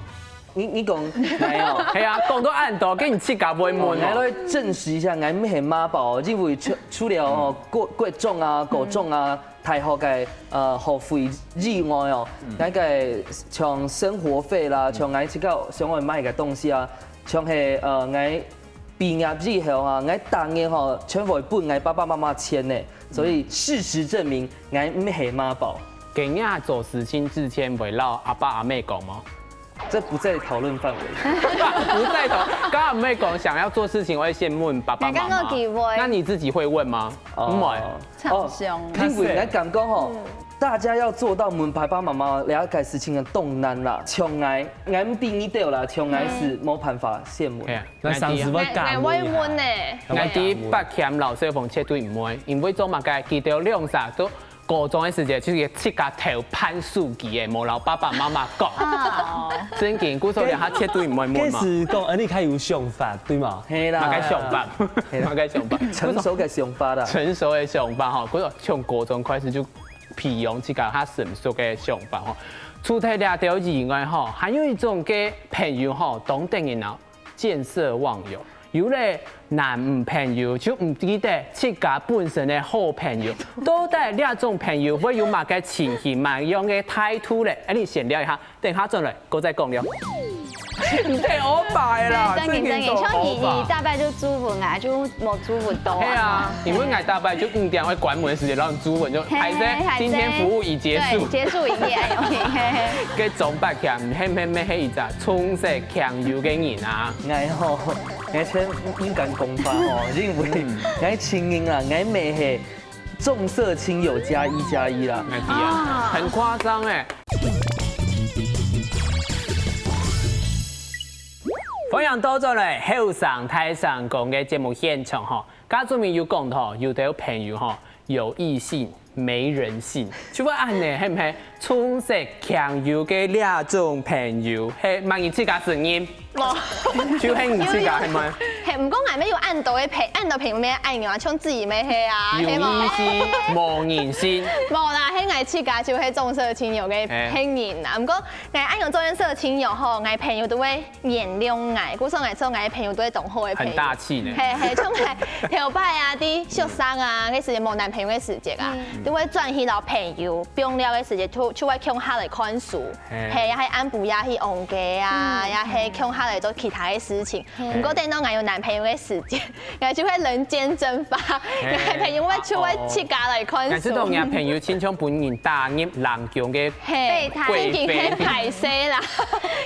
你，你講，𠊎哦。係啊，講到恁多，跟你自家會問哦。哦，𠊎來證實一下，𠊎毋係媽寶哦，因為除，除了哦，國，國中啊，高中啊， 大學个，呃，學費以外哦，嗯。該个像生活費啦，嗯。像𠊎自家想愛買个東西啊，像係，呃，𠊎畢業以後啊，𠊎逐月吼，全會分𠊎爸爸媽媽錢呢。所以事實證明，𠊎毋係媽寶。今日做事情之前會摎阿爸阿姆講無？ 這不在討論範圍。不在討，剛剛阿姆講想要做事情，會先問爸爸媽媽。你剛剛幾位？那你自己會問嗎？哦。毋會。常常。哦，因為𠊎感覺吼，嗯。大家要做到問爸爸媽媽了解事情个當難啦，像𠊎，𠊎毋比你兜啦，像𠊎是無辦法先問。嗯。嘿啊，那上次我講，𠊎，𠊎會問呢。𠊎知百強摎小鳳絕對毋會，因為做麼个，佢兜兩儕都高中个時節，就係自家偷辦手機个，無摎爸爸媽媽講。哦。正經，故所兩下絕對毋會問嘛。該時講，啊，你較有想法，對無？係啦。麼个想法？係啦。麼个想法？成熟个想法啦。成熟个想法吼，故所從高中開始就培養自家較成熟个想法吼。除忒這兜以外吼，還有一種个朋友吼，當得人惱，見色忘友。 有咧男女朋友就毋記得自家本身个好朋友，到底這種朋友會有麼个情形、麼樣个態度咧？恁呢先尞一下，等下轉來過再講了。你太歐巴了啦，正經正經，像你，你大伯就煮飯啊，就無煮飯到啊。係啊，因為𠊎大伯就五點會關門个時間，然後煮飯就，嘿，歹勢，今天服務已結束。對，結束營業，哎，OK，嘿嘿。該總伯強，係毋係，係一隻重色輕友个人啊？𠊎吼， 𠊎先毋敢講話吼，因為𠊎承認啦，𠊎乜係重色輕友加一加一啦。𠊎知啊，很誇張欸。歡迎倒轉來後生大聲公个節目現場吼，家族面有講到，有兜朋友吼， 有異性沒人性，就會恁呢，係毋係？重色輕友个這種朋友，係麼人自家承認？無。就係你自家，係無？係，毋過𠊎乜有恁多个朋，恁多朋友乜恁樣啊，像自己乜係啊，有異性，無人性。無啦，係𠊎自家就係重色輕友个，係人啊。毋過𠊎恁樣重色輕友吼，𠊎朋友都會 原諒𠊎，故所𠊎做𠊎个朋友都係當好个朋友。很大氣呢。係係，像𠊎頭擺啊，在學生啊，該時節無男朋友个時節啊，都會轉去摎朋友放尞个時節，就就會共下來看書，係，也係暗晡夜去逛街啊，也係共下來做其他个事情。毋過等到𠊎有男朋友个時節，𠊎就會人間蒸發，𠊎朋友會就會自家來看書。𠊎知道你个朋友親像分人打入冷宮个 係，正經係歹勢啦。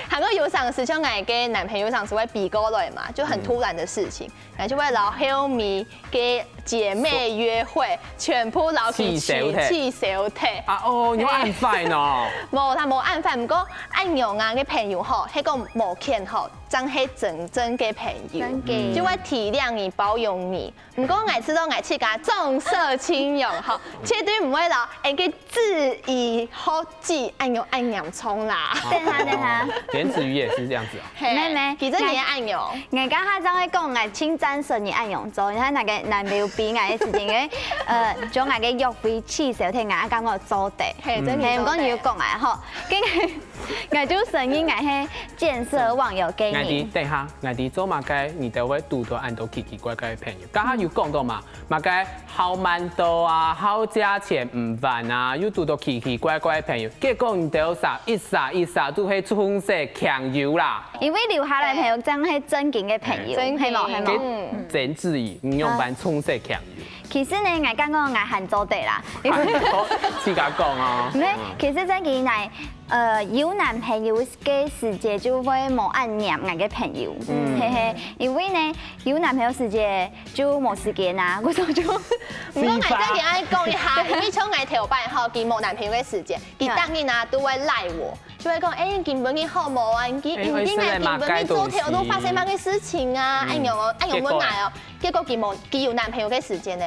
還過有常時像𠊎个男朋友常時會飛過來嘛，就很突然的事情，然後就會摎後面个姐妹約會，全部摎佢取，取消忒。啊哦，你有恁壞呢？無，佢無恁壞，毋過恁樣啊个朋友吼，係講無騙吼，正係真正个朋友，就會體諒你、包容你。 毋過𠊎知道𠊎自家重色輕友吼，絕對毋會摎𠊎个子瑜好姊恁樣恁嚴重啦。等下等下，連子瑜也是這樣子啊。係，妹妹，其實你也恁樣。𠊎剛剛正會講，𠊎盡贊成你恁樣做，你看那個男朋友逼𠊎个事情，因為呃，將𠊎个約會取消忒，𠊎感覺做得。係，真的做得。係，毋過你有講啊吼，跟 𠊎就承認𠊎係見色忘友个人。𠊎知，等下，𠊎知做麼个你兜會堵到恁多奇奇怪怪个朋友。剛剛有講到嘛，麼个好慢到啊，好借錢毋還啊，又堵到奇奇怪怪个朋友，結果你兜儕一儕一儕都係重色輕友啦。因為留下來个朋友正係正經个朋友，係無？係無？曾子瑜，你仰般重色輕友？其實呢，𠊎感覺𠊎還做得啦，因為自家講哦。毋係，其實正經來 呃，有男朋友个時節就會無恁黏𠊎个朋友，嘿嘿，因為呢，有男朋友時節就無時間啊，故所就毋過𠊎再跟你講一下，因為像𠊎頭擺吼，佢無男朋友个時節，佢逐日啊都會賴𠊎，就會講，欸，今晡日好無啊？你今，你今仔日今晡日做頭路發生麼个事情啊？哎喲，哎喲，問𠊎哦，結果佢無，佢有男朋友个時節呢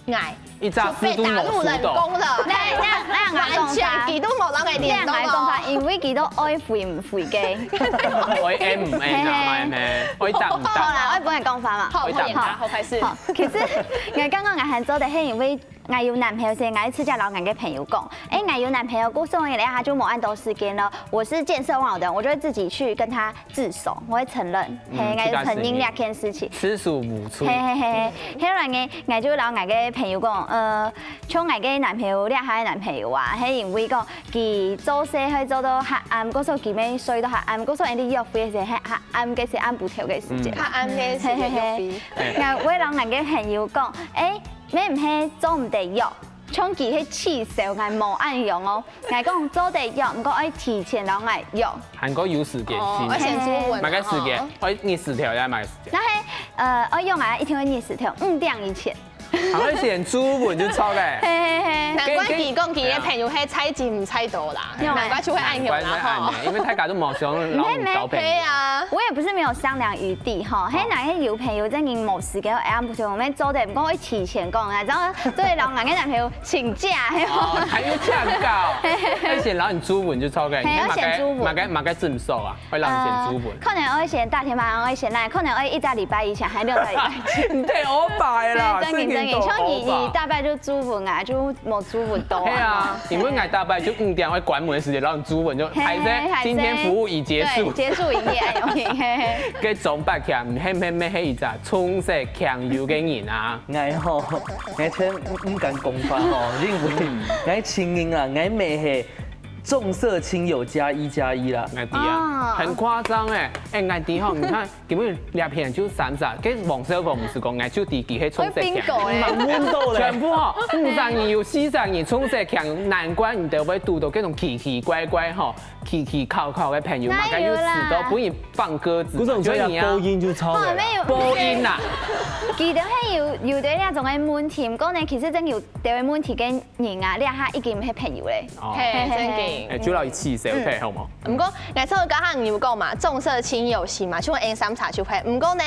，𠊎。 一隻字都無收到。被打入冷宮了。那那那完全佢都無摎𠊎聯絡哦。講法，因為佢都愛回毋回个。愛M毋M啊，愛M，愛答毋答。好啦，我本來講法嘛。好，好，好，開始。好，其實𠊎感覺𠊎還做得，係因為𠊎有男朋友時，𠊎直接摎𠊎个朋友講，欸，𠊎有男朋友，故所以咧，他就無恁多時間了。我是見色忘友的人，我就會自己去跟他 自首，我會承認，嘿，應該是承認這件事情。自首無罪。嘿嘿嘿，後來呢，𠊎就摎𠊎个朋友講，呃，像𠊎个男朋友，這下个男朋友啊，係因為講佢做事會做到較暗，故所佢乜睡到較暗，故所𠊎等約會係較暗个時，暗晡頭个時間。較暗个時間約會。嘿嘿嘿，𠊎會摎𠊎个朋友講，欸，乜毋係做毋得約， 像佢係恥笑，𠊎無恁樣哦。𠊎講做得約，毋過愛提前摎𠊎約。還過有時間性。哦，愛先注文啊。麼个時間？吼。愛日時條也麼个時間？那係，呃，愛約啊，一定愛日時條，五點以前。還會選朱文就著个。嘿嘿嘿。難怪佢講佢个朋友係猜忌毋猜多啦，難怪就會恁樣啦吼。難怪會恁樣，因為大家都無想摎你交朋友。係啊。我也不是沒有商量餘地吼，嘿，若係有朋友真正無時間，哎呀，毋係，𠊎做得，毋過會提前講啊，然後做得摎𠊎个男朋友請假，嘿。哦，還有請假哦。愛先摎你朱文就著个，你看嘛該嘛該嘛該怎麼說啊？ 會讓你先朱文。呃，可能會先打電話，會先來，可能會一個禮拜以前，還兩個禮拜以前。你太歐巴了啦，真的真的，像你，你大概就朱文啊，就無朱文到啊。對啊，因為𠊎大概就五點會關門的時間，然後你朱文就還在，今天服務已結束。對，結束營業，哎呦，嘿嘿。該總辦起來，毋係毋係毋係一隻從細強有个人啊。𠊎吼，𠊎真毋敢講話吼，因為𠊎承認啊，𠊎乜係 重色輕友加一加一啦。𠊎知啊，很誇張欸！欸，𠊎知吼，你看，根本兩片就三隻，該王少哥毋係講，𠊎就知佢係重色輕，全部吼，五隻人有四隻人重色輕，難怪你兜會堵到該種奇奇怪怪吼，奇奇巧巧个朋友，嘛，該又死都不能放鴿子，所以你啊，報應就超了。報應啊！記得係有有的那種个問題，毋過呢，其實真有的問題跟 人啊，這下已經毋係朋友咧。哦。係，正經。欸，就摎佢試試，OK，好無？毋過，𠊎頭先有講嘛，重色輕友係嘛，像𠊎三儕就係。毋過呢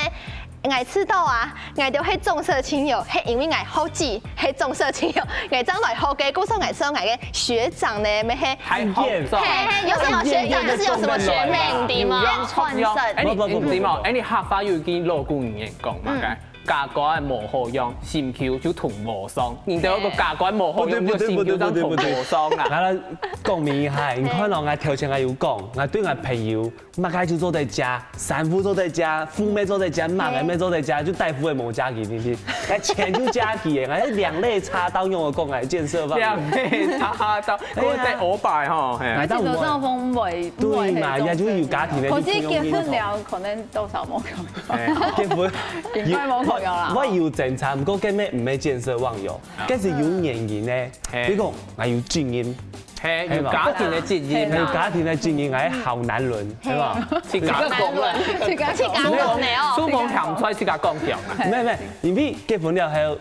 ，𠊎知道啊，𠊎兜係重色輕友，係因為𠊎好記，係重色輕友，𠊎正來學个，故所𠊎知𠊎个學長呢，乜係，還好，係係，有什麼學長就是有什麼學妹，你知嗎？有用，有用。欸，你你知無？欸，你客話有一句老古人言講嘛，該 價高無好樣，心臼就同和尚。人兜个價高無好樣，就心臼正同和尚啦。𠊎來講明一下，你看哦，𠊎頭前𠊎有講，𠊎對𠊎朋友，麼个就做得借，衫褲做得借，褲乜做得借，麼个乜做得借，就帶褲个無借佢，你知？𠊎錢就借佢，𠊎係兩肋插刀，用我講，𠊎見色忘友。兩肋插刀，哎呀，我在歐巴吼，嘿。𠊎到我，對嘛，人家就有家庭的，可是結婚了，可能多少無可能。 欸，結婚，應該無可能啦。我，我有爭吵，毋過根本毋係見色忘友，啊，該係有原因呢。嘿。比如講，𠊎有責任，嘿，有家庭个責任啊。有家庭个責任，𠊎係好男人，係吧？自家講啦，自家講啦哦。自家講啦哦。出門行出來自家講講啊。毋係毋係，因為結婚了後，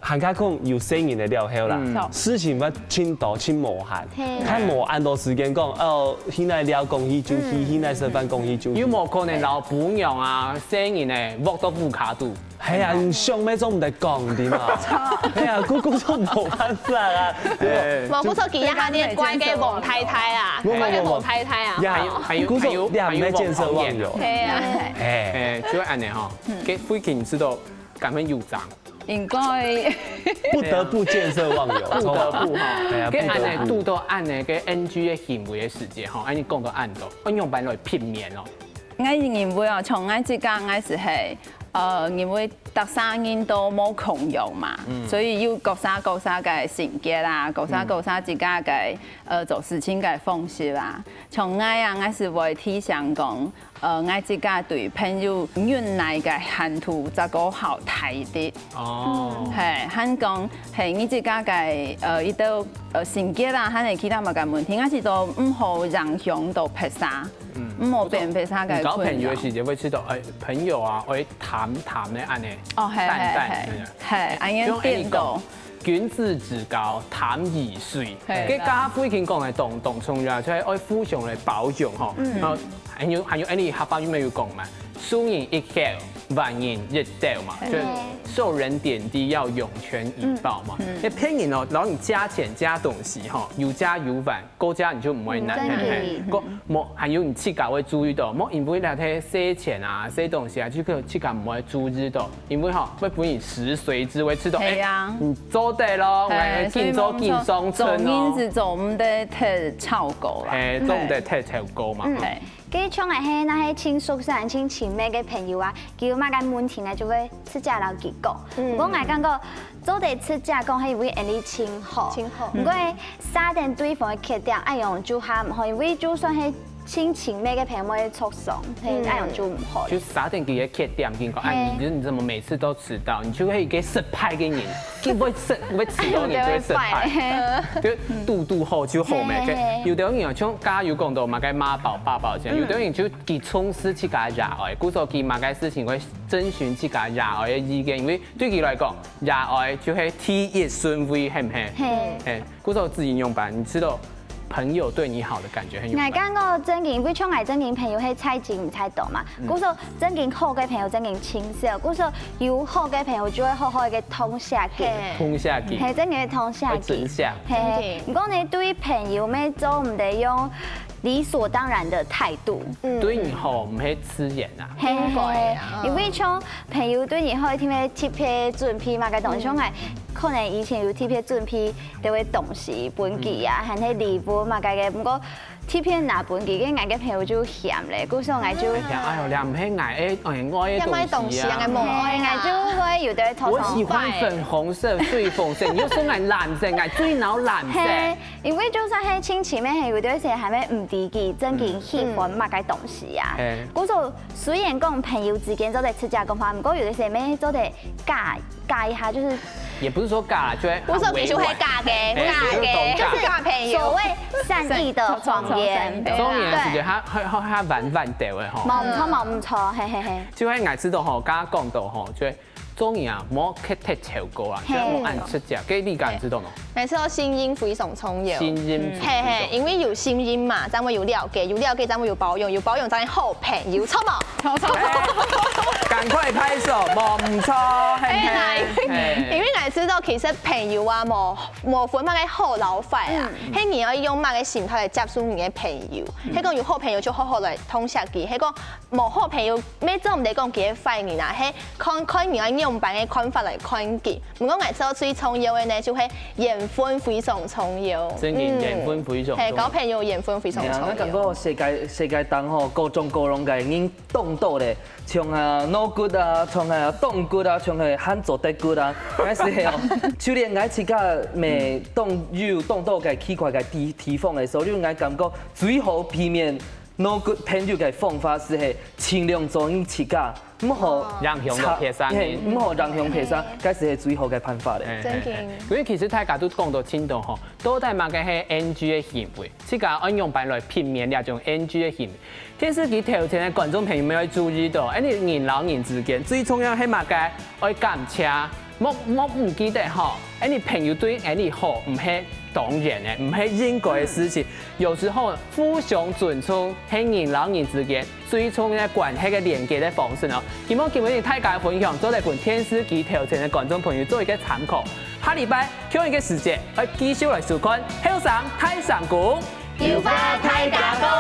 還較講有細人仔了後啦，嗯。事情會盡多盡無閒，嘿。較無恁多時間講，哦，去哪尞講去就去，嗯。去哪食飯講去就去。又無可能摎餔娘啊、細人仔，屋到屋下肚。係啊，你想乜做毋得講，對嘛？係啊，姑姑就無辦法啊，對吧？欸。無，故所佢也還係怪个王太太啊，無，無，無，無。怪个王太太啊。呀，還有，還有，姑姑，還有，你還毋係見色忘友。還有王，王爺。係啊。欸。欸，就會恁樣吼，嗯。該慧君知道，感覺有長。 應該。不得不見色忘友，不得不哈。哎呀，該恁樣，不得不。堵到恁樣个NG个行為个時節吼，恁樣講到恁多，愛仰般來避免哦？𠊎認為哦，像𠊎自家，𠊎係，呃，因為逐儕人都無共樣嘛，嗯。所以有各儕各儕个性格啊，各儕各儕自家个，嗯。呃，做事情个方式啊。像𠊎啊，𠊎係會提醒講， 呃，𠊎自家對朋友忍耐个限度再過較大一滴。哦。係，還講，係，你自家个，呃，一兜，呃，性格啦，還係其他麼个問題，還係都毋好影響到別儕，嗯。毋好變別儕个困擾。你交朋友个時節會知道，欸，朋友啊，愛淡淡个恁樣，哦，係，淡淡，係，係。係，恁樣顛倒。像Annie講，君子之交淡如水。係。該剛剛慧君講个當，當重要，就係愛互相來包容吼。嗯。然後 還有，還有，哎，你客話有沒有講嘛？受人一口，還人一斗嘛，嗯。就受人點滴要湧泉以報嘛。嗯。嗯。該別人哦，然後你加錢加東西吼，有加有還，過加你就毋會難，嗯，嘿，嘿。真的。過，莫，還有你自家會注意到，莫因為那些細錢啊、細東西啊，就自家毋會注意到，因為吼，會分你食髓知味，知道，係啊。哎，你做得咯，嘿，哎，緊做緊上乘咯。所以講做，做人係做毋得忒超過啦。嘿，做毋得忒超過嘛。嗯。嘿。 該像𠊎係，若係盡熟悉、盡親密个朋友啊，佢有麼个問題呢，就會直接摎佢講。嗯。毋過𠊎感覺做得直接講，係因為恁樣盡好。盡好。毋過，嗯。煞等對方个缺點，恁樣就較毋好，因為就算係親情个朋友會受傷，嘿，嗯。恁樣就毋好了。就設定佢个缺點，跟佢講，哎，嘿。你，你怎麼每次都遲到？你就會一個失敗个人，就會失，會遲到，你就會失敗。就肚肚好就好咩？嘿，嘿，嘿。有的人像剛剛有講到嘛，該媽寶、爸寶這樣，嗯。有的人就佢重視自家个野愛，故所佢麼个事情會徵詢自家个野愛个意見，因為對佢來講，野愛就係第一順位，係毋係？嘿。嘿。 故所自己用吧，你知道朋友對你好的感覺很有。𠊎感覺正經，因為像𠊎正經朋友係再濟毋再多嘛，嗯。故所正經好个朋友正經盡少，故所有好个朋友就會好好个同下去。嘿。同下去。嘿，正經會同下去。會真相。嘿，正經。毋過呢，對朋友乜做毋得用理所當然个態度。嗯。對你好，毋係自然啊。嘿，應該啊，嗯。因為像朋友對你好，一定會特別準備嘛，該東西，嗯。像𠊎可能以前有特別準備 就會東西分佢啊，嗯。還係禮物嘛，該个。毋過特別拿分佢，該𠊎个朋友就嫌咧，故所𠊎就，哎呀，哎喲，兩片𠊎，哎，哎，我个東西啊。也買東西啊，𠊎無愛啊。嘿，𠊎就會有的偷偷我喜歡粉紅色、水紅色，你又送𠊎藍色，𠊎最惱藍色。嘿，因為就算係親情个，嘿，有的時候還會毋知佢正經喜歡麼个東西啊。嗯。嘿。故所雖然講朋友之間做得出價講話，毋過有的時候乜做得加 假一下，就是也不是說假啦，就會我說其實會假个，哎，假个，就是假朋友。所謂善意的謊言。對，當然是覺得他，他，他，他玩玩的欸吼。無毋著，無毋著，嘿嘿嘿。就會𠊎知道吼，剛剛講到吼，就會中意啊，莫刻意超過啊，就莫恁直接，嘿。該你敢知道喏？ 𠊎知道信任非常重要。信任非常重要。嘿嘿，因為有信任嘛，正會有了解，有了解正會有包容，有包容正會好朋友，著無？著著。哎，趕快拍手，無毋著，嘿嘿。哎，因為，嘿。因為𠊎知道其實朋友啊，無，無分麼个好摎壞啊，嗯。係你愛用麼个心態來接受你个朋友。嗯。係講有好朋友就好好來痛惜佢，係講無好朋友，乜做毋得講佢係壞人啊，係看，看你愛用般个看法來看佢。 毋過𠊎知最重要个呢，就係緣分非常重要。正經，嗯。緣分非常重要。嘿，交朋友緣分非常重要。哎呀，𠊎感覺世界，世界當中吼，各種各樣个人當多咧，像啊，no good啊，像啊，當good啊，像係還做得good啊，但是嘿哦，就連𠊎自家乜當有當多个奇怪个地，地方个時候，就𠊎感覺最好避免 no good朋友个方法係係盡量做你自家，毋好影響到別儕人。嘿，毋好影響別儕，嘿。該係最好个辦法咧。嘿，嘿，嘿。正經。因為其實大家都講到盡多吼，到底麼个係N G个行為？自家愛仰般來避免這種N G个行為？電視機頭前个觀眾朋友們要注意到，哎，你人摎人之間最重要係麼个？愛感謝。 莫，莫毋記得吼，哎，你朋友對哎你好，毋係當然个，毋係應該个事情。有時候互相尊重係人摎人之間最重要个關係个連結个方式哦。希望今晡日大家个分享做得分電視機頭前个觀眾朋友做一個參考。下禮拜共一個時節，愛繼續來收看《後生大聲公》。有話大家講。